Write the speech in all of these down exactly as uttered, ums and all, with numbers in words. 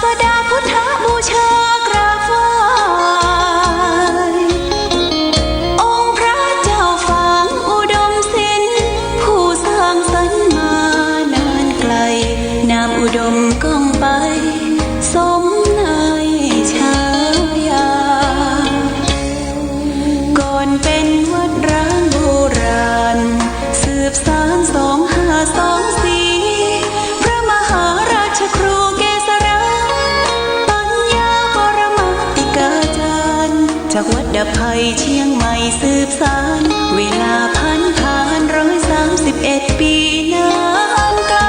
ศาสดาพุทธบูชากราบไหว้ องค์พระเจ้าฝางอุดมสิน ผู้สร้างสรรค์มานานไกล นามอุดมก้องไป สมในฉายา ก่อนเป็นวัดร้างโบราณ สืบสานสองห้าสองสี่ พระมหาราชครูเกษรา ปัญญาปรมาติกาจารย์ จากวัดดับภัยเชียงใหม่สืบสาน เวลาผ่านผ่านร้อยสามสิบเอ็ดปีนานไกล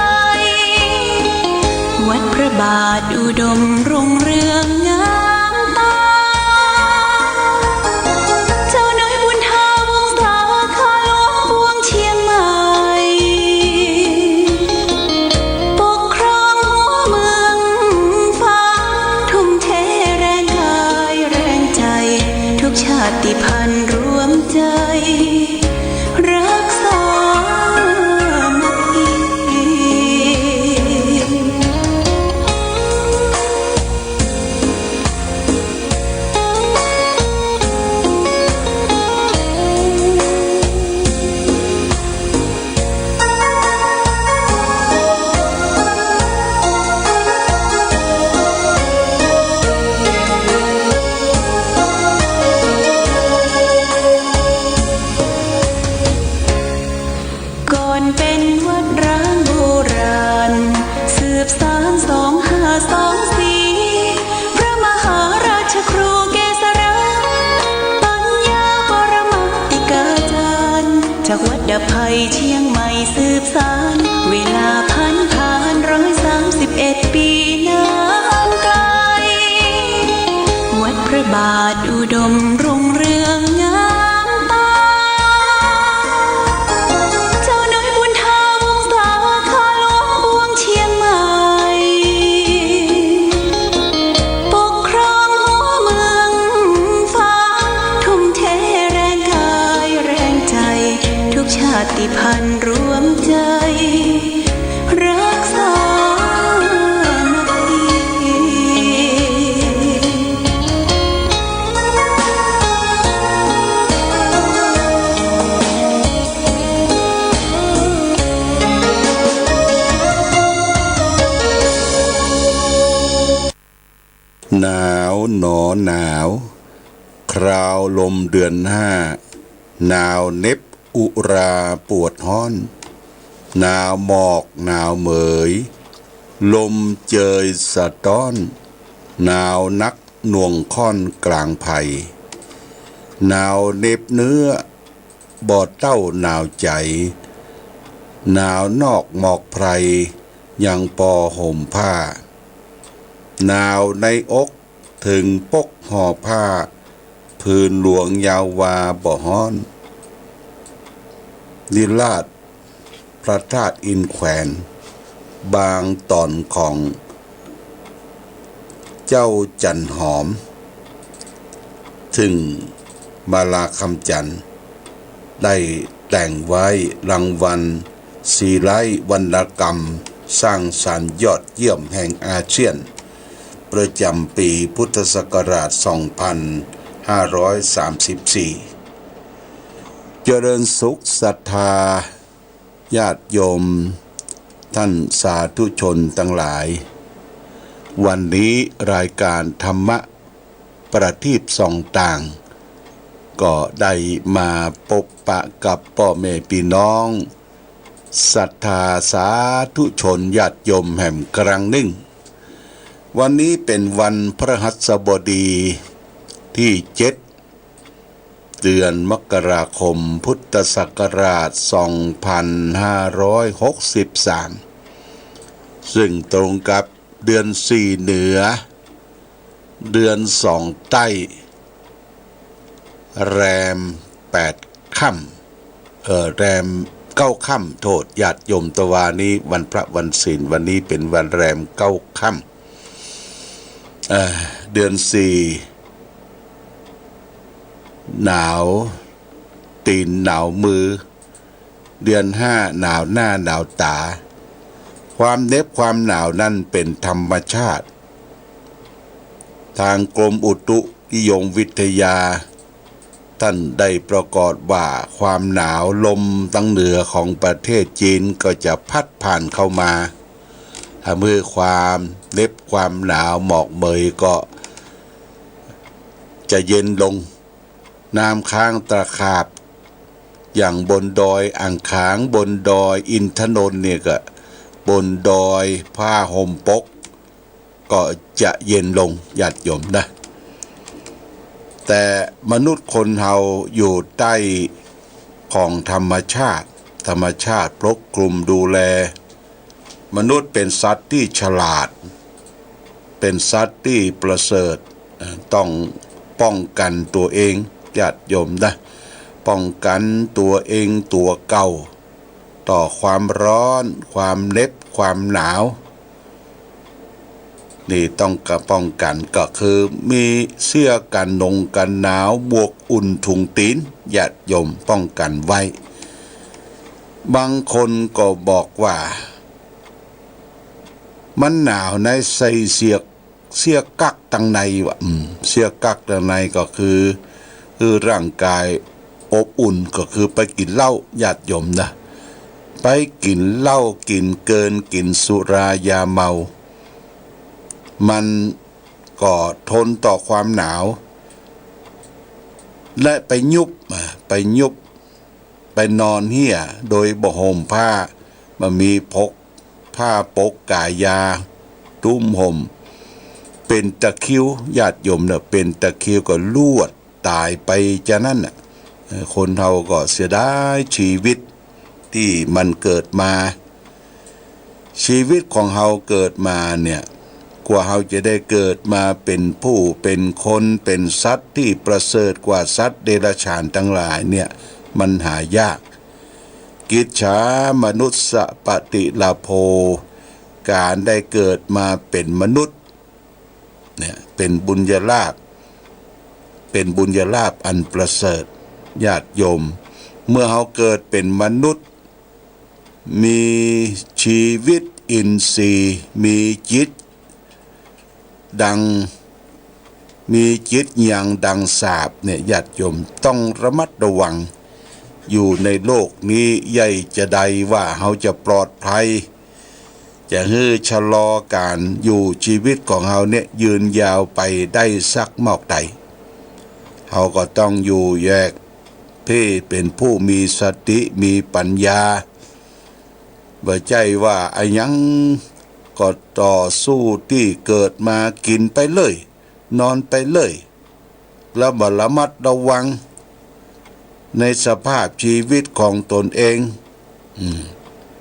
วัดพระบาทอุดมรุ่งเรืองงามตา เจ้าน้อยบุญถาวงศาข้าหลวงปวงเชียงใหม่ ปกครองหัวเมืองฝาง ทุ่มเทแรงกายแรงใจ ทุกชาติพันธุ์รวมใจ รักสามัคคี ก่อนเป็นวัดร้างโบราณ สืบสานสองห้าสองสี่ พระมหาราชครูเกษรา ปัญญาปรมาติกาจารย์ จากวัดดับภัยเชียงใหม่สืบสาน เวลาผ่านผ่านร้อยสามสิบเอ็ดปีนานไกล วัดพระบาทอุดมรุ่งเรืองงามตา เจ้าน้อยบุญถาวงศาข้าหลวงปวงเชียงใหม่ ปกครองหัวเมืองฝาง ทุ่มเทแรงกายแรงใจ ทุกชาติพันธุ์รวมใจ รักสามัคคี หนาวหนอหนาว คราวลมเดือนห้า หนาวเหน็บอุราปวดฮ้อน หนาวหมอกหนาวเหมย ลมเจยสะต๊อน หนาวนักหน่วงค่อนกลางไพร หนาวเหน็บเนื้อ บ่เต้าหนาวใจ๋ หนาวนอกหมอกไพร ยังปอห่มผ้า หนาวในอกเถิงปกห่อผ้า ผืนหลวงยาววาบ่ฮ้อน นิราศพระธาตุอินแขวน บางต๋อนของ เจ้าจันหอม ซึ่งมาลาคำจันทร์ ได้แต่งไว้รางวัลศิลปะวรรณกรรมสร้างสรรค์ยอดเยี่ยมแห่งอาเซียน ประจำปีพุทธศักราชสองพันห้าร้อยสามสิบสี่ เจริญสุขศรัทธา ญาติโยมท่านสาธุชนตังหลาย วันนี้รายก๋านธรรมะประทีปส่องต่าง ก็ได้มาปบปะกับป้อแม่ปี้น้องศรัทธาสาธุชนญาติโยมแหมกรั้งนึ่ง วันนี้เป๋นวันพฤหัสบดีตี้เจ็ด เดือนมกราคม พุทธศักราชสองพันห้าร้อยหกสิบสาม ซึ่งตรงกับเดือนสี่เหนือ เดือนสองใต้ แรมแปดค่ำ เอ่อ แรมเก้าค่ำ โทษ ญาติโยมตะวานี้วันพระวันศีล วันนี้เป๋นวันแรมเก้าค่ำ เอ่อ เดือนสี่ หนาวตี๋นหนาวมือ เดือนห้าหนาวหน้าหนาวต๋า ความเหน็บความหนาวนั้นเป๋นธรรมชาติ ทางกรมอุตุนิยมวิทยา ท่านได้ประกาศว่าความหนาวลมตางเหนือของประเทศจีนก็จะพัดผ่านเข้ามา ทำหื้อความเหน็บความหนาวหมอกเหมยก็จะเย็นลง น้ำค้างตะขาบ อย่างบนดอยอ่างขาง บนดอยอินทนนท์เนี่ยก็ บนดอยผ้าห่มปก ก็จะเย็นลง ญาติโยมนะ แต่มนุษย์คนเฮาอยู่ใต้ของธรรมชาติ ธรรมชาติปกคลุมดูแล มนุษย์เป็นสัตว์ตี้ฉลาด เป็นสัตว์ตี้ประเสริฐ เอ่อ ต้องป้องกันตัวเอง ญาติโยมนะ ป้องกันตัวเองตัวเก่า ต่อความร้อน ความเหน็บ ความหนาว นี่ต้องกะป้องกัน ก็คือมีเสื้อกันหนงกันหนาว หมวกอุ่น ถุงตีน ญาติโยมป้องกันไว้ บางคนก็บอกว่า มันหนาวในใส่เสื้อ เสื้อกั๊กตังในวะ อืม เสื้อกั๊กตังในก็คือ คือร่างกายอบอุ่น ก็คือไปกิ๋นเหล้า ญาติโยมนะ ไปกิ๋นเหล้า กิ๋นเกิน กิ๋นสุรายาเมา มันก็ทนต่อความหนาว และไปยุบ อ่ะ ไปยุบ ไปนอนเฮี้ย โดยบ่ห่มผ้า บ่มีปก ผ้าปกก๋ายา ตุ้มห่ม เป๋นตะคริว ญาติโยมเน่อ เป๋นตะคริวก็ลวดต๋ายไปจานั้นน่ะ เออ คนเฮาก็เสียดายชีวิตตี้มันเกิดมา ชีวิตของเฮาเกิดมาเนี่ย กว่าเฮาจะได้เกิดมาเป๋นผู้ เป๋นคน เป๋นสัตว์ตี้ประเสริฐกว่าสัตว์เดรัจฉานตังหลายเนี่ย มันหายาก กิจฉามนุสสปฏิลาโภ ก๋านได้เกิดมาเป๋นมนุษย์เนี่ย เป๋นบุญญาลาภ เป๋นบุญญาลาภอันประเสริฐ ญาติโยม เมื่อเฮาเกิดเป๋นมนุษย์ มีชีวิตอินทรีย์ มีจิตดัง มีจิตยังดังสาปเนี่ย ญาติโยมต้องระมัดระวัง อยู่ในโลกนี้ใหญ่จะใดว่าเฮาจะปลอดภัย จะหื้อชะลอก๋านอยู่ชีวิตของเฮาเนี่ยยืนยาวไปได้สักมอกใด เฮาก็ต้องอยู่แยกตี้เป๋นผู้มีสติมีปัญญา บ่ใจ้ว่าอะหยังก็ต่อสู้ตี้เกิดมา กิ๋นไปเลย นอนไปเลย แล้วบ่ระมัดระวังในสภาพชีวิตของตนเอง อืม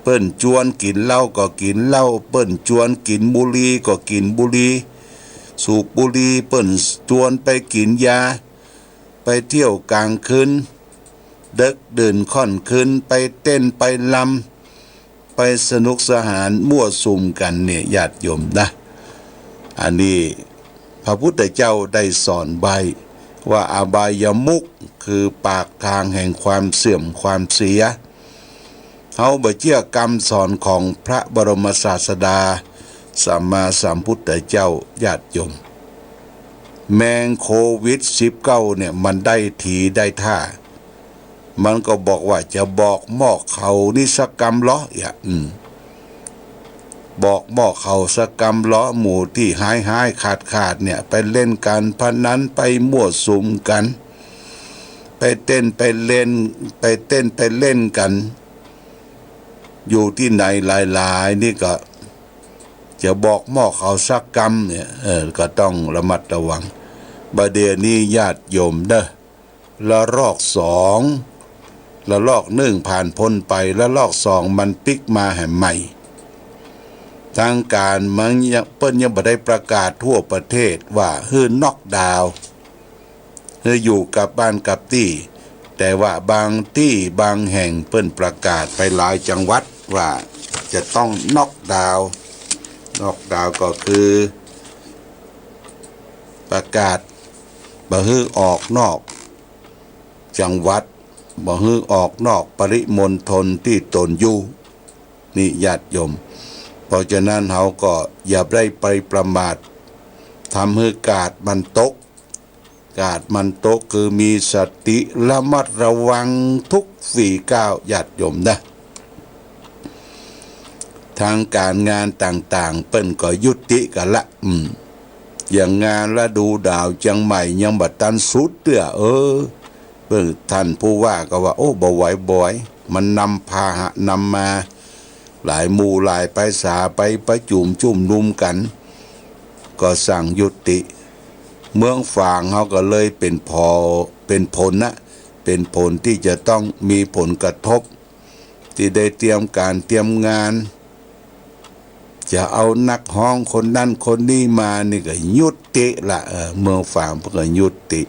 เปิ้นจวนกิ๋นเหล้าก็กิ๋นเหล้า เปิ้นจวนกิ๋นบุหรี่ก็กิ๋นบุหรี่ สูบบุหรี่ เปิ้นจวนไปกิ๋นยา ไปเที่ยวก๋างคืน เดิ็กดื่นค่อนคืน ไปเต้นไปรำ ไปสนุกสนานมั่วสุมกั๋นเนี่ย ญาติโยมนะ อันนี้พระพุทธเจ้าได้สอนไว้ว่าอบายมุขคือปากทางแห่งความเสื่อมความเสีย เฮาบ่เจื้อกำสอนของพระบรมศาสดาสัมมาสัมพุทธเจ้า ญาติโยม แมงโควิดสิบเก้าเนี่ย มันได้ทีได้ท่า มันก็บอกว่าจะบอกหม้อข้าวนี้สักกำลอ อย่า อืม บอกหม้อข้าวสักกำลอ หมู่ตี้ฮ้ายๆ ขาดๆ เนี่ย ไปเล่นก๋านพนัน ไปมั่วสุมกั๋น ไปเต้นไปเล่น ไปเต้นไปเล่นกั๋น อยู่ตี้ไหนหลายๆ นี่ก็ จะบอกหม้อข้าวสักกำเนี่ย เออ ก็ต้องระมัดระวัง บ่าเดี่ยวนี้ญาติโยมเน่อ ระลอกสอง ระลอกนึ่งผ่านป๊นไป ระลอกสองมันปิ๊กมาแหมใหม่ ทางก๋านมันยัง เปิ้นยังบ่ได้ประกาศทั่วประเทศว่าหื้อน็อกดาวน์ หื้ออยู่กับบ้านกับตี้ แต่ว่าบางตี้บางแห่งเปิ้นประกาศไปหลายจังหวัดว่าจะต้องน็อกดาวน์ น็อกดาวน์ก็คือประกาศบ่หื้อออกนอกจังหวัด บ่หื้อออกนอกปริมณฑลตี้ตนอยู่ นี่ญาติโยม เพราะฉะนั้นเฮาก็อย่าได้ไปประมาท ทำหื้อกาดมันตก กาดมันตกคือมีสติระมัดระวังทุกฝีก้าว ญาติโยมนะ ทางก๋านงานต่างๆ เปิ้นก็ยุติกั๋นละ อืม อย่างงานฤดูหนาวเจียงใหม่ยังบ่ตันสุดเตื้อ เออ เปิ้น ท่านผู้ว่าก็ว่า โอ้ บ่ไหว บ่ไหว มันนำพาหะนำมา หลายหมู่หลายไปสา ไปประจุมจุมนุมกั๋น ก็สั่งยุติ เมืองฝางเฮาก็เลยเป๋นผอ เป๋นผลนะ เป๋นผลตี้จะต้องมีผลกระทบ ตี้ได้เตรียมก๋านเตรียมงาน จะเอานักฮ้องคนนั้นคนนี้มานี่ก็ยุติละ เออ เมืองฝางเปิ้นก็ยุติ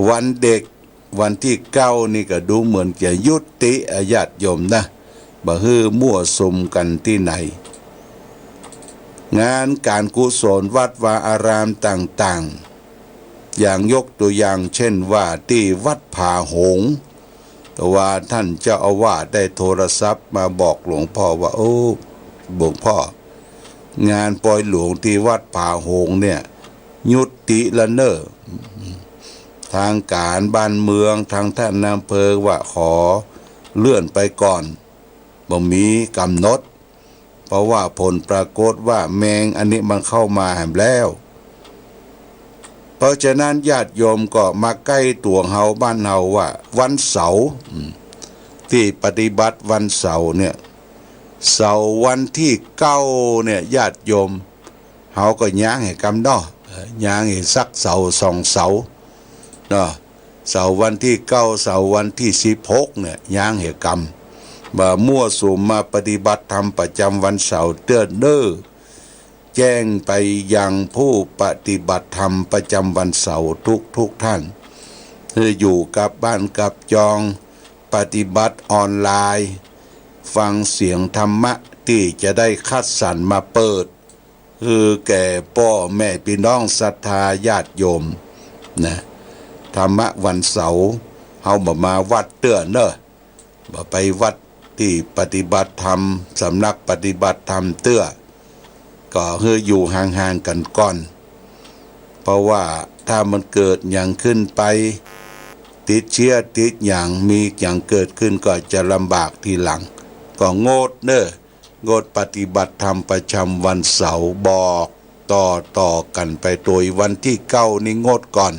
วันเด็ก วันตี้เก้านี่ก็ดูเหมือนจะยุติอะ ญาติโยมนะ บ่หื้อมั่วสุมกั๋นตี้ไหน งานก๋านกุศลวัดวาอารามต่างๆ อย่างยกตั๋วอย่างเช่นว่าตี้วัดผาหงส์ แต่ว่าท่านเจ้าอาวาสได้โทรศัพท์มาบอกหลวงพ่อว่า โอ้ หลวงพ่อ งานปอยหลวงตี้วัดผาหงส์เนี่ย ยุติละเน่อ ทางก๋านบ้านเมือง ทางท่านนายอำเภอว่าขอเลื่อนไปก่อน บ่มีก๋ำหนด เพราะว่าผลปรากฏว่าแมงอันนี้มันเข้ามาแหมแล้ว เพราะฉะนั้นญาติโยมก็มาใก้ตั๋วเฮาบ้านเฮาว่าวันเสาร์ อืม ตี้ปฏิบัติวันเสาร์เนี่ย เสาร์วันตี้เก้าเนี่ย ญาติโยม เฮาก็ย้างหื้อกำเนาะ เออ ย้างหื้อสักเสาสองเสาเนาะ เสาร์วันตี้เก้า เสาร์วันตี้สิบหกเนี่ย ย้างหื้อกำ บ่ามั่วสุมมาปฏิบัติธรรมประจำวันเสาร์เตื้อเน่อ แจ้งไปยังผู้ปฏิบัติธรรมประจำวันเสาร์ทุกๆ ท่าน คืออยู่กับบ้านกับจอง ปฏิบัติออนไลน์ ฟังเสียงธรรมะตี้จะได้คัดสรรมาเปิด คือแก่ป้อแม่ปี้น้องศรัทธาญาติโยมนะ ธรรมะวันเสาร์ เฮาบ่มาวัดเตื้อเน่อ บ่ไปวัดตี้ปฏิบัติธรรม สำนักปฏิบัติธรรมเตื้อ ก็หื้ออยู่ห่างๆ กั๋นก่อน เพราะว่าถ้ามันเกิดหยังขึ้นไป ติดเชื้อติดหยัง มีหยังเกิดขึ้นก็จะลำบากทีหลัง ก็งดเน่อ งดปฏิบัติธรรมประจำวันเสาร์ บอกต่อๆ กั๋นไป โตยวันตี้เก้านี่งดก่อน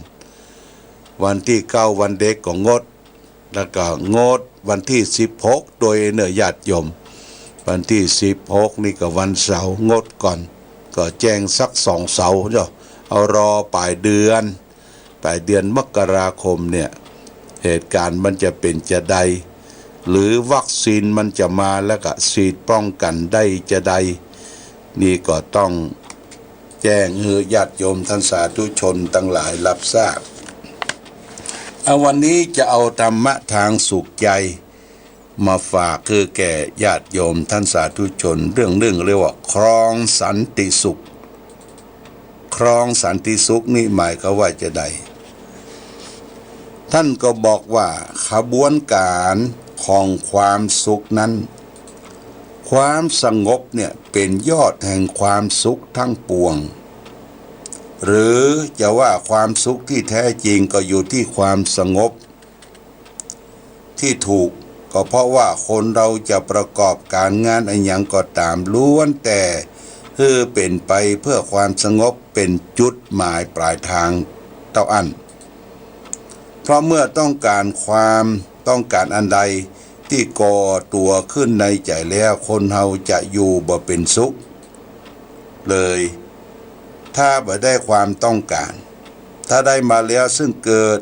วันตี้เก้าวันเด็กก็งด แล้วก็งดวันตี้สิบหกโตยเน่อญาติโยม วันตี้สิบหกนี่ก็วันเสาร์งดก่อน ก็แจ้งสักสองเสาร์เนาะ เอารอป๋ายเดือน ป๋ายเดือนมกราคมเนี่ย เหตุก๋ารณ์มันจะเป๋นจาใด หรือวัคซีนมันจะมาแล้วก็ฉีดป้องกั๋นได้จาใด นี่ก็ต้องแจ้งหื้อญาติโยมท่านสาธุชนตังหลายฮับทราบ เอา วันนี้จะเอาธรรมะตางสุขใจ๋มาฝากคือแก่ญาติโยมท่านสาธุชน เรื่องนึ่งเรียกว่าครองสันติสุข ครองสันติสุขนี่หมายความว่าจาใด ท่านก็บอกว่าขบวนก๋ารของความสุขนั้น ความสงบเนี่ยเป๋นยอดแห่งความสุขทั้งปวง หรือจะว่าความสุขที่แท้จริงก็อยู่ตี้ความสงบ ตี้ถูก ก็เพราะว่าคนเฮาจะประกอบก๋ารงานอะหยังก็ต๋าม ล้วนแต่หื้อเป๋นไปเพื่อความสงบเป๋นจุดหมายป๋ายตางเต้าอั้น เพราะเมื่อต้องก๋านความต้องก๋านอันใดตี้ก่อตั๋วขึ้นในใจ๋แล้ว คนเฮาจะอยู่บ่เป๋นสุขเลย ถ้าบ่ได้ความต้องก๋าน ถ้าได้มาแล้วซึ่งเกิด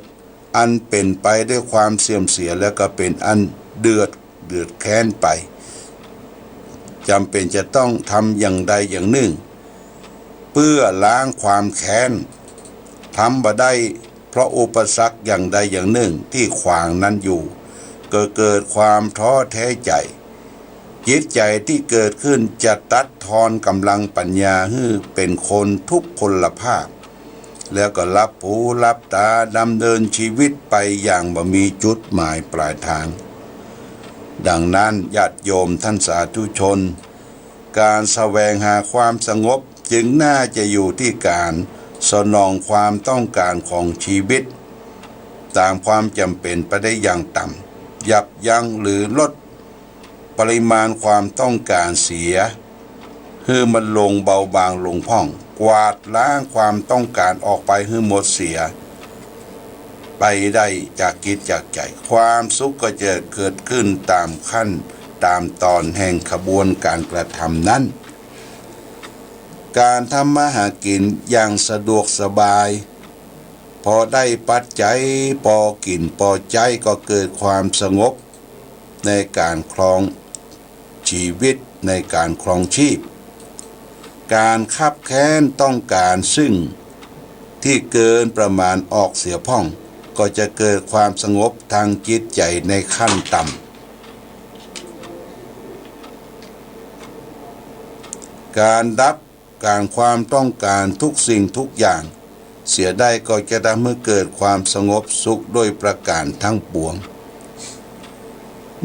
อันเป๋นไปด้วยความเสื่อมเสีย แล้วก็เป๋นอันเดือด เดือดแค้นไป จ๋ำเป๋นจะต้องทำอย่างใดอย่างนึ่ง เปื้อล้างความแค้น ทำบ่ได้เพราะอุปสรรคอย่างใดอย่างนึ่งตี้ขวางนั้นอยู่ ก็เกิดความท้อแท้ใจ๋ จิตใจ๋ตี้เกิดขึ้นจะตัดทอนก๋ำลังปั๋ญญาหื้อเป๋นคนทุพพลภาพ แล้วก็หลับหูหลับต๋าดำเนินชีวิตไปอย่างบ่มีจุดหมายป๋ายตาง ดังนั้นญาติโยมท่านสาธุชน ก๋านแสวงหาความสงบจึงน่าจะอยู่ตี้ก๋าน สนองความต้องการของชีวิตตามความจ๋ำเป๋นไปได้อย่างต่ำ ยับยั้งหรือลดปริมาณความต้องการเสีย หื้อมันลงเบาบางลงพ่อง กวาดล้างความต้องการออกไปหื้อหมดเสีย ไปได้จากจิตจากใจ๋ ความสุขก็จะเกิดขึ้นตามขั้นตามตอนแห่งขบวนการกระทำนั้น ก๋านทำมาหากิ๋นอย่างสะดวกสบาย ปอได้ปัจจัย ปอกิ๋นปอใจ๊ ก็เกิดความสงบในก๋านครอง ชีวิตในก๋านครองชีพ ก๋านคับแค้นต้องก๋านซึ่งตี้เกินประมาณออกเสียพ่อง ก็จะเกิดความสงบตางจิตใจ๋ในขั้นต่ำ ก๋านดับ ก๋านความต้องก๋านทุกสิ่งทุกอย่างเสียได้ ก็จะทำหื้อเกิดความสงบสุขโดยประก๋านตังปวง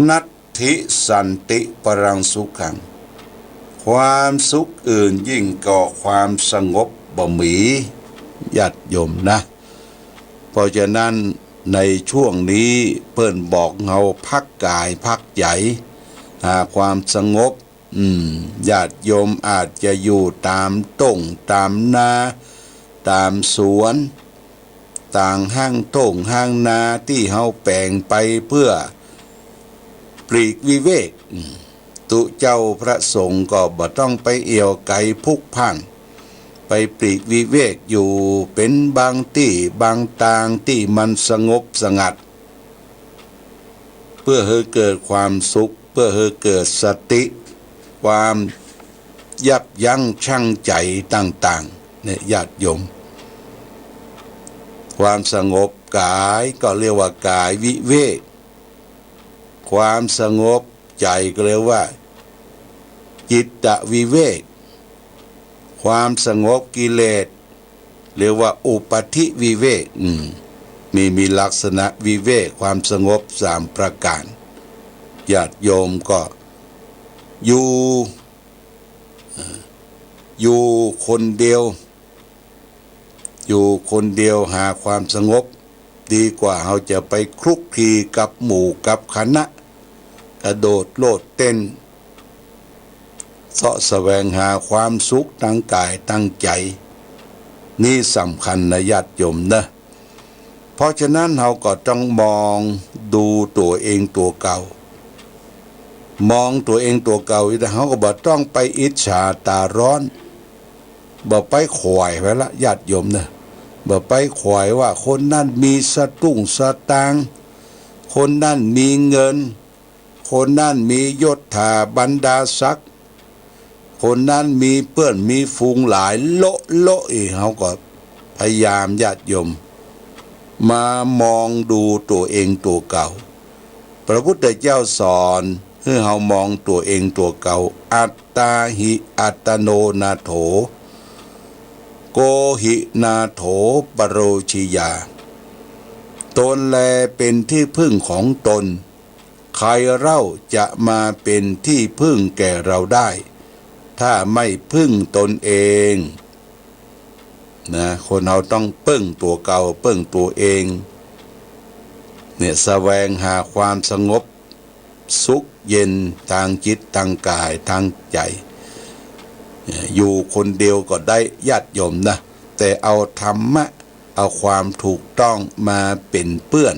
นัตถิสันติปรังสุขัง ความสุขอื่นยิ่งกว่าความสงบบ่มี ญาติโยมนะ เพราะฉะนั้นในช่วงนี้เปิ้นบอกเฮาพักก๋ายพักใจ๋ หาความสงบ อืม ญาติโยมอาจจะอยู่ต๋ามต้งต๋ามนา ต๋ามสวน ต๋างห้างต้งห้างนาตี้เฮาแป๋งไปเปื้อปลีกวิเวก อืม ตุ๊เจ้าพระสงฆ์ก็บ่ต้องไปเอี่ยวไก๋พลุกพล่าน ไปปลีกวิเวกอยู่เป๋นบางตี้บางตางตี้มันสงบสงัด เปื้อหื้อเกิดความสุข เปื้อหื้อเกิดสติ ความยับยั้งชั่งใจ๋ต่างๆ เนี่ยญาติโยม ความสงบก๋ายก็เรียกว่าก๋ายวิเวก ความสงบใจ๋ก็เรียกว่าจิตตวิเวก ความสงบกิเลส เรียกว่าอุปัฏฐิวิเวก อืม มี มีลักษณะวิเวก ความสงบสามประก๋าน ญาติโยมก็อยู่ เอ่อ อยู่คนเดียว อยู่คนเดียวหาความสงบ ดีกว่าเฮาจะไปคลุกคลีกับหมู่กับคณะ กระโดดโลดเต้น เซาะแสวงหาความสุขตางก๋ายตางใจ๋ นี่สำคัญนะญาติโยมนะ เพราะฉะนั้นเฮาก็ต้องมองดูตั๋วเองตั๋วเก่า มองตั๋วเองตั๋วเก่า เฮาก็บ่ต้องไปอิจฉาต๋าฮ้อน บ่ไปขวายไว้ละญาติโยมนะ บ่ไปขวายว่าคนนั้นมีสตุ้งสตางค์ คนนั้นมีเงิน คนนั้นมียศถาบรรดาศักดิ์ คนนั้นมีเปื้อนมีฝูงหลายโละโละ อีกเฮาก็พยายามญาติโยม มามองดูตั๋วเองตั๋วเก่า พระพุทธเจ้าสอนหื้อเฮามองตั๋วเองตั๋วเก่า อัตตาหิอัตตโนนาโถ โกหินาโถปโรชยา ตนแลเป็นที่พึ่งของตน ใครเล่าจะมาเป็นที่พึ่งแก่เราได้ ถ้าไม่พึ่งตนเอง นะ คนเฮาต้องเปิ้งตั๋วเก่า เปิ้งตั๋วเอง เนี่ย แสวงหาความสงบสุขเย็นตางจิตตางก๋ายตางใจ๋ เนี่ย อยู่คนเดียวก็ได้ญาติโยมนะ แต่เอาธรรมะ เอาความถูกต้องมาเป๋นเปื้อน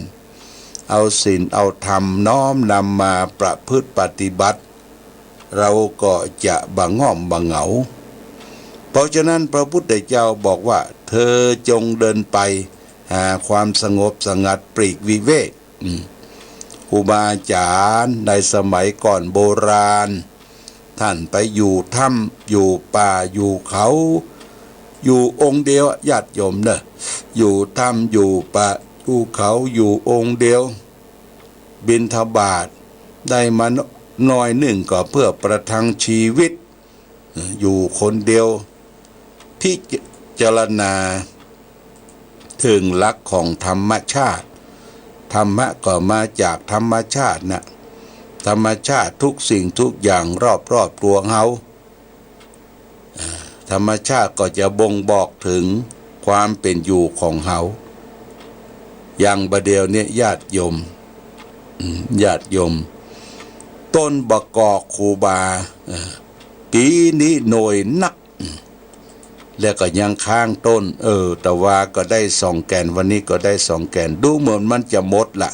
เอาศีลเอาธรรมน้อมนำมาประพฤติปฏิบัติ เราก็จะบ่ง่อมบ่เหงา เพราะฉะนั้นพระพุทธเจ้าบอกว่า เธอจงเดินไปหาความสงบสงัดปลีกวิเวก อืม ครูบาอาจ๋ารย์ในสมัยก่อนโบราณ ต้านไปอยู่ถ้ำ อยู่ป่า อยู่เขา อยู่องค์เดียวอะ ญาติโยมเน่อ อยู่ถ้ำ อยู่ป่า อยู่เขา อยู่องค์เดียว บิณฑบาตได้มาหน่อยนึ่งก็เพื่อประทังชีวิต อยู่คนเดียว พิจารณา เถิงหลักของธรรมชาติ ธรรมะก็มาจากธรรมชาตินะ ธรรมชาติทุกสิ่งทุกอย่างรอบๆ ตั๋วเฮา อ่า ธรรมชาติก็จะบ่งบอกเถิง ความเป๋นอยู่ของเฮา อย่างบ่าเดี่ยวเนี่ยญาติโยม อืม ญาติโยม ต้นบ่ากอกครูบา เออ ปี๋นี้หน่วยนัก อืม แล้วก็ยังค้างต้น เออ ตะวาก็ได้สองแก่น วันนี้ก็ได้สองแก่น ดูเหมือนมันจะหมดละ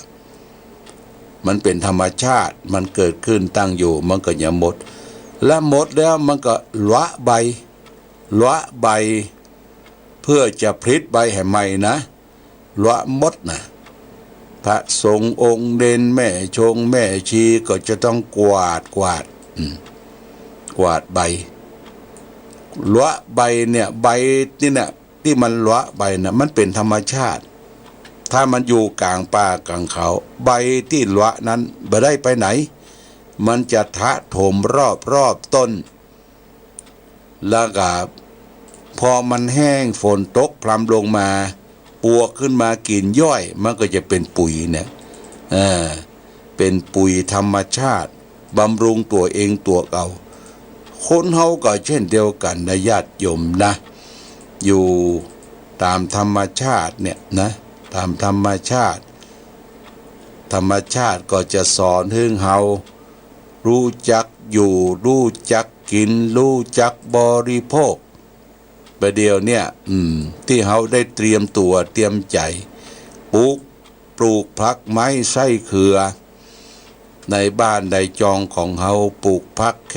มันเป๋นธรรมชาติ มันเกิดขึ้นตั้งอยู่ มันก็จะหมด และหมดแล้วมันก็ละใบ ละใบ เปื้อจะผลิตใบหื้อใหม่นะ ละหมดนะ พระสงฆ์องค์เณรแม่ชงแม่ชีก็จะต้องกวาด กวาด อืม กวาดใบ ละใบเนี่ย ใบนี่เนี่ย ตี้มันละใบน่ะ มันเป๋นธรรมชาติ ถ้ามันอยู่ก๋างป่าก๋างเขา ใบตี้ละนั้นบ่ได้ไปไหน มันจะถะถมรอบๆ ต้น แล้วก็พอมันแห้ง ฝนตกพรำลงมา ปลวกขึ้นมากิ๋นย่อย มันก็จะเป๋นปุ๋ยเนี่ย เออ เป๋นปุ๋ยธรรมชาติ บำรุงตั๋วเองตั๋วเก่า คนเฮาก็เช่นเดียวกั๋นนะญาติโยมนะ อยู่ต๋ามธรรมชาติเนี่ยนะ ต๋ามธรรมชาติ ธรรมชาติก็จะสอนหื้อเฮา ฮู้จักอยู่ ฮู้จักกิ๋น ฮู้จักบริโภค บ่าเดี่ยวเนี่ย อืม ตี้เฮาได้เตรียมตั๋วเตรียมใจ๋ ปลูก ปลูกผักไม้ไส้เขือ ในบ้านในจองของเฮา ปลูกผักแค